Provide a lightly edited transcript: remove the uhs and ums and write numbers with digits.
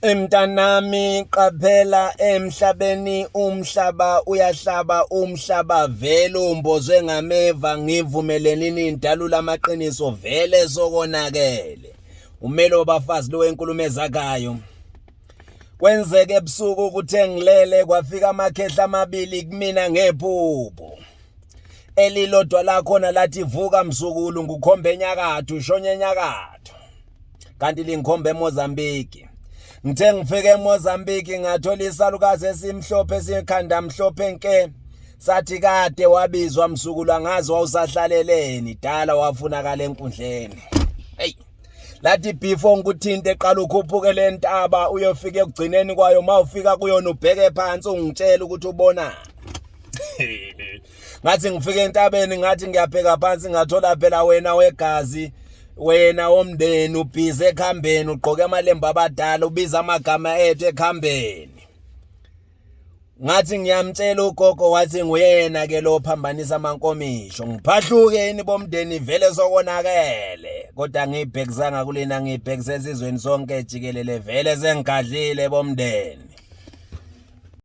Mntanami qaphela emhlabeni umhlaba uyahlaba umhlaba vele umbozwe ngameva ngivumeleni nindalula amaqiniso vele sokonakele umele wabafazi lo wenkulumo ezakhayo kwenzeke ebusuku kuthe ngilele kwafika amakhehla amabili kumina ngephupho elilodwa lakhona lathi vuka mzukulu ngukhombe enyakatho ushonye enyakatho kanti lingikhomba eMozambique. Ngithe ngifike eMozambique ngathola isalukazi esimhlophe esikhanda mhlophe nke sathi kade wabizwa mzukulu angazi wawusahlaleleni dala wafunakala enkundleni. Hey lathi before ngikuthinte qala ukhuphuke le ntaba uyofika ekugcineni kwayo mawufika kuyona ubheke phansi ungitshela ukuthi ubonani. Ngathi ngifike entabeni ngathi ngiyabheka phansi ngathola phela wena wegazi wena womndeni ubhizi ekuhambeni ugqoke amalembu abadala ubiza amagama ethu ekuhambeni. Ngathi ngiyamtshela ugogo wathi nguyena ke lo phambanisa amankomisho. Ngiphahluke yini bomndeni vele sokonakele. Kodwa ngiyibhekisanga kulena ngiyibhekise esizweni sonke jikelele vele sengigadlile bomndeni.